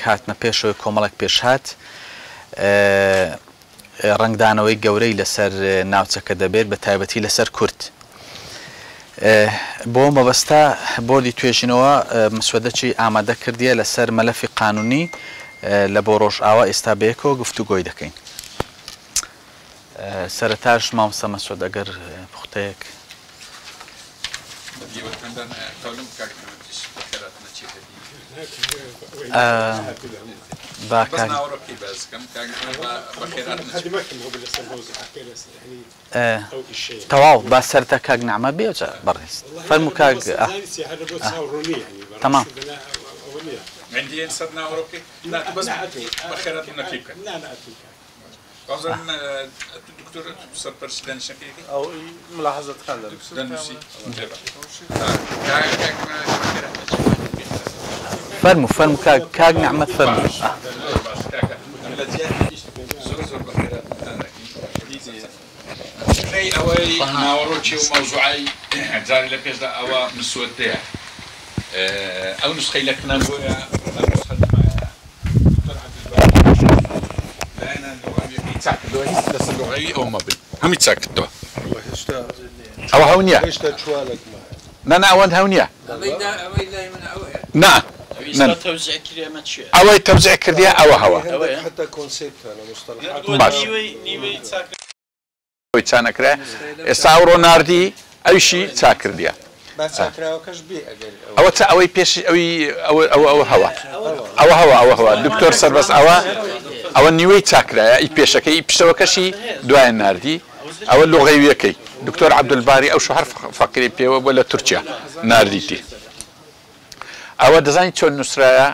هاتنە پێشەوەی کۆمەڵێک پێشهات ڕەنگدانەوەی گەورەی لەسەر ناوچەکە دەبێت بە تایبەتی لەسەر کورد. بۆ مەبەستە بۆردی توێژینەوە مسودەکی ئامادە کردیە لەسەر مەلەفی قانونی لە بۆ ڕۆژئاوا ئێستا بەیەکەوە گفتوگۆی دەکەین. سەرەتاش مامۆستا مەسعود ئەگەر پوختەیەک. با کاک تەواو با سەرتا کاک نەعمە بێ جا بەڕێز فەرموو کاک تەمام. فەرموو فەرموو کاک کاک نەعمەت فەرموو. ئەوەی ناوەڕۆکی و مەوزوعی جاری لە پێشدا ئەوە مسوەدەیە ئەو نسخەی لە کنان بۆیە نسخە نەمایە دکتۆر عەبدولباقی لایەنە لغەویەکەی چاک کردەوە هیچ لەسەر لغەوی ئەوە مەبن هەمی چاک کردەوە ئەوە هەو نییە نا نا ئەوەند هەو نییە نا ئەوەی تەوزیع کردیە ئەوە هەوە باش ئەوەی چا نەکرایە ئێستا ئەوڕۆ ناردی ئەویشی چا کردیە ئەوە چا ئەوەی پێش ئەوی ئەوە ئەوە ئەوە هەوە ئەوە هەوە ئەوە هەوە دکتۆر سەربەست ئەوە ئەوە نیوەی چاکرایە ئی پێشەکەی ئی پشتەوەکەشی دوایە ناردی ئەوە لغەویەکەی دکتۆر عەبدولباری ئەو شو هەر فەقیری پێوە بۆ لە تورکیا ناردیتی ئەوە دەزانی چۆن نووسرایە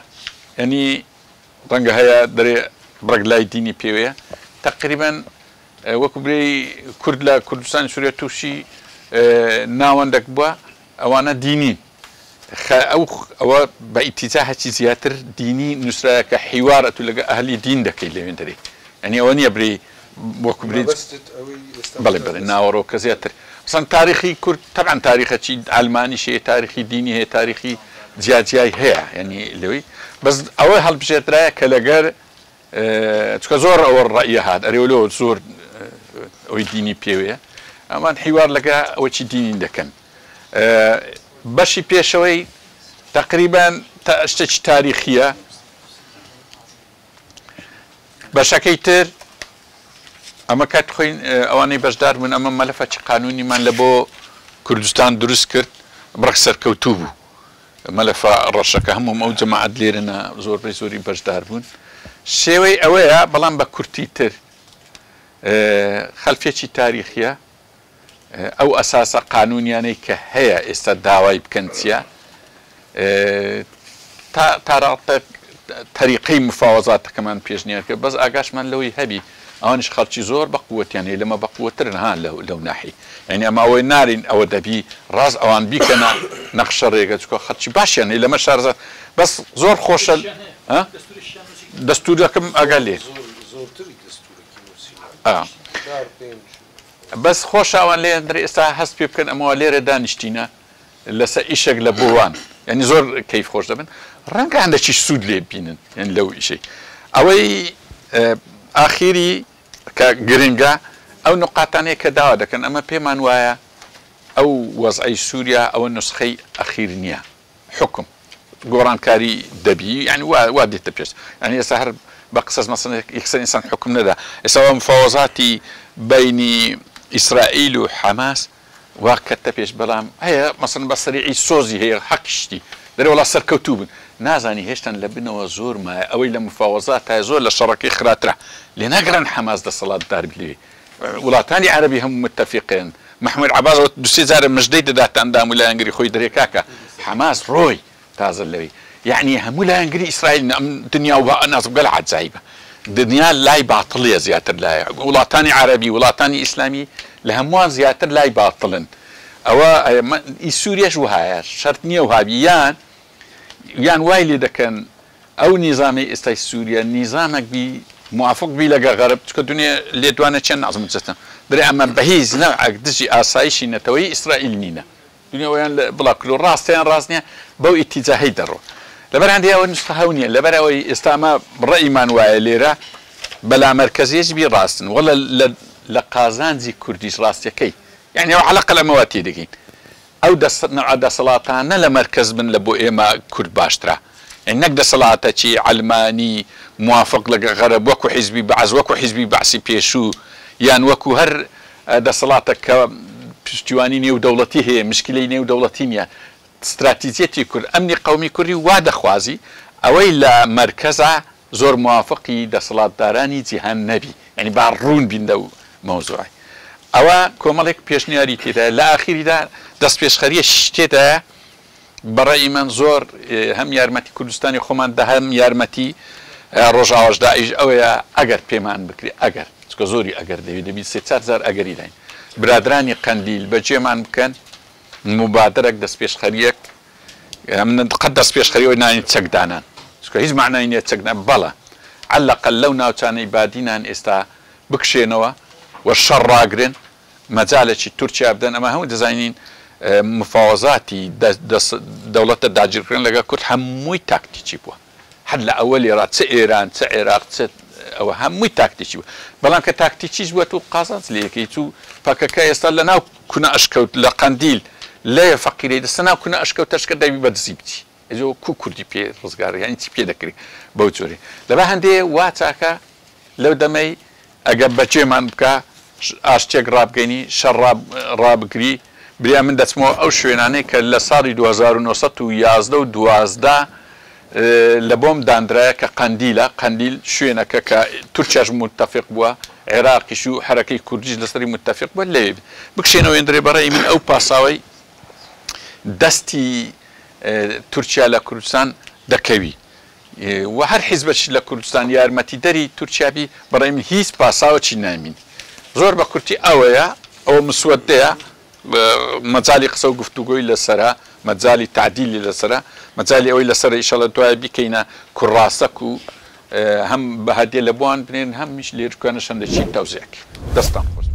یعنی ڕەنگە هەیە دەرێ بڕێک لای دینی پێوەیە تەقریبەن وەکو برێی کورد لە کوردستانی سوریا تووشی ناوەندەک بووە ئەوانە دینین خە ئەو ئەوە بە ئیتیجاهەکی زیاتر دینی نووسرایە کە حیوار ئەتوو لەگە ئەهلی دین دەکەی لەوێن دەرێ یعنی ئەوە نییە برێی وەکو برێی بەڵێ بەڵێ ناوەڕۆکە زیاتر مەسەن تاریخی کورد تەبعەن تاریخەکی عەلمانیش هەیە تاریخی دینی هەیە تاریخی جیاجیای هەیە یعنی لەوەی بەس ئەوە هەڵبژێردرایە کە لەگەر چونکە زۆر ئەوە ڕەئیە هات ئەرێ لۆ زۆر ئەوەی دینی پێوەیە ئەمان حیوار لەگە ئەوەی دینی دەکەن بەشی پێشەوەی تقریبان تا شتێکی تاریخیە بەشەکەی تر ئەمە کات خۆی ئەوانەی بەشدار بوون ئەمە مەلەفە چ قانونیمان لە بۆ کوردستان دروست کرد بڕک سەرکەوتوو بوو مەلەفە ڕەشەکە هەمووم ئەو جەماعەت لێرەنا زۆربەی زۆری بەشدار بوون شێوەی ئەوەیە بەڵام بە کورتی تر خەلفیەکی تاریخیە ئەو ئەساسە قانونیانەی کە هەیە ئێستا داوای بکەن چیە تا تاراڵتە تەریقەی مفاوەزاتەکەمان پێشنیار کرد بەس ئاگاشمان لەوەی هەبی ئەوانیش خەڵکی زۆر بە قوەتیان هەیە لەمە بە قوەترن ها لەو ناحی یعنی ئەمە ئەوەی نارین ئەوە دەبی ڕاست ئەوان بیکەنە نەخشە ڕێگە چکە خەڵکی باشیان هەیە لەمە شارەزا بەس زۆر خۆشە دەستورەکەم ئاگا لێ بەس خۆشە ئەوان لێیان درێ ئێستا هەست پێ بکەن ئەمەوە لێرە دانیشتینە لەسەر ئیشێک لە بۆوان یعنی زۆر کەیف خۆش دەبن ڕەنگە هەندێکیش سوود لێ ببینن یعنی لەو ئیشەی ئەوەی ئاخیری کە گرنگە ئەو نقاتانەیە کە داوا دەکەن ئەمە پێمان وایە ئەو وەزعی سووریا ئەوە نسخەی ئەخیر نییە حوکم گۆڕانکاری دەبی یانی وا وا دێتە پێش یانی ئێستا هەر بە قسەس مەسەن یەکسەر ئینسان حوکم نەدا ئێستا وا مفاوەزاتی بەینی ئیسرائیل و حەماس وا کەتە پێش بەڵام هەیە مەسەن بە سەریعی سۆزی هەیە حەقیشتی دەرێ وەڵا سەرکەوتوو بن نازانی هێشتان لە بنەوە زۆر مایە ئەوەی لە مفاوەزاتایە زۆر لە شەڕەکەی خراترە لێ ناگەڕێن حەماس دەسەڵاتدار بی وڵاتانی عەرەبی هەموو متەفیقن مەحمود عەباس ئەوە دوو سێ جارە مژدەی دەداتە ئەندام و لایەنگری خۆی دەرێ کاکە حەماس ڕۆی تازە لەوی یەعنی هەموو لایەنگری ئیسرائیلن ئەم دنیا و نازم گەل عەجایبە دنیا لای باتڵیە زیاتر لای وڵاتانی عەرەبی وڵاتانی ئیسلامی لە هەمووان زیاتر لای باتڵن ئەوە ئی سووریەش وهایە شەرت نییە وهابی یان یان وای لێ دەکەن ئەو نیزامەی ئێستای سوریا نیزامەک بی موافق بی لەگە غەرب چونکە دونێ لێدوانە چیان نازم جەتن درێ ئەمە بەهیچ نەوعەک دژی ئاسایشی نەتەوەیی ئیسرائیل نینە دونیا ئەویان بڵاو کردوە ڕاستە یان ڕاست نیە بەو ئیتیجاهەی دەڕۆ. لەبەر هەندێ ئەوە نوسخە هەو نییە لەبەر ئەوەی ئێستا ئەمە ڕەئیمان وایە لێرە بە لامەرکەزیەش بی ڕاستن وەڵە لە لە قازانجی کوردیش ڕاستیەکەی یانی ئەوە عەلەقەل ئەمە وا تێدەگەین ئەو نەوعە دەسەڵاتانە لە مەرکەز بن لە بۆ ئێمە کورد باشترە یانی نەک دەسەڵاتەکی عەلمانی موافق لەگە غەرب وەکو حیزبی بەعس وەکو حیزبی بەعسی پێشوو یان وەکو هەر دەسەڵاتەک کە پشتیوانی نێو دەوڵەتی هەیە مشکلەی نێو دەوڵەتی نیە ستراتیجیەتی کورد ئەمنی قەومی کوردی وا دەخوازی ئەوەی لە مەرکەزا زۆر موافقی دەسەڵاتدارانی جیهان نەبی یانی با ڕوون بین لەو مەوزوعەی ئەوە کۆمەڵێک پێشنیاری تێدایە لە ئاخیریدا دەستپێشخەریەکیش تێدایە بە ڕەئی من زۆر هەم یارمەتی کوردستانی خۆمان دا هەم یارمەتی ڕۆژئاواش دا ئەویش ئەوەیە ئەگەر پێمان بکرێ ئەگەر چونکە زۆری ئەگەر دەوێ دەبی سێ چار جار ئەگەری داین برادرانی قەندیل بەجێمان بکەن موبادرەک دەستپێشخەریەک من قەت دەستپێشخەری ئەوەی نانی چەک دانان چونکە هیچ مەعنای نیە چەک دان بەڵێ عەلەقەل لەو ناوچانەی بادینان ئێستا بکشێنەوە و شەڕ ڕاگرن مەجالێکی تورکیا بدەن ئەمە هەموو دەزانین مفاوەزاتی دەوڵەتە داگیرکردن لەگەڵ کورد هەمووی تاکتیکی بووە هەر لە ئەوەلی ڕا چ ئێران چ عێراق چ ئەوە هەمووی تاکتیکی بوو بەڵام کە تاکتیکیش بووە تو قازانج لێ ئەکەی چوو پەکەکە ئێستا لە ناو کونە ئەشکەوت لە قەندیل لەیە فەقیرەی دەستە ناو کونە ئەشکەوت تەشکە دەبی بە دزی بچی ئەجۆ کو کوردی پێ ڕزگار یانی چی پێ دەکری بەو جۆرەی لەبا هەندێ وا چاکە لەو دەمەی ئەگەر بەجێمان بکا ئاشتیەک ڕابگەینی شەڕ ڕابگری بریا من دەچمەوە ئەو شوێنانەی کە لە ساڵی 2911 و 12 لە بۆم داندرایە کە قەندیلە قەندیل شوێنەکە کە تورکیاش متفق بووە عێراقیش و حەرەکەی کوردیش لەسەری متفق بووە لەوێ بکشێنەوە ئێندرێ بەڕێی من ئەو پاساوەی دەستی تورکیا لە کوردستان دەکەوی و هەر حیزبەکیش لە کوردستان یارمەتیدەری تورکیا بی بەڕای من هیچ پاساوەکی نامینی. زۆر بە کورتی ئەوەیە، ئەوە مسوەدەیە، مەجالی قسە و گفتوگۆی لەسەرە، مەجالی تەعدیلی لەسەرە، مەجالی ئەوەی لەسەرە ئیشەڵا دوایە بیکەینە کوڕاسەک و هەم بە هەدیە لە بۆان بنێرن هەمیش لێرکانەش هەندێکی تەوزیع کەین. دەستتان خۆش.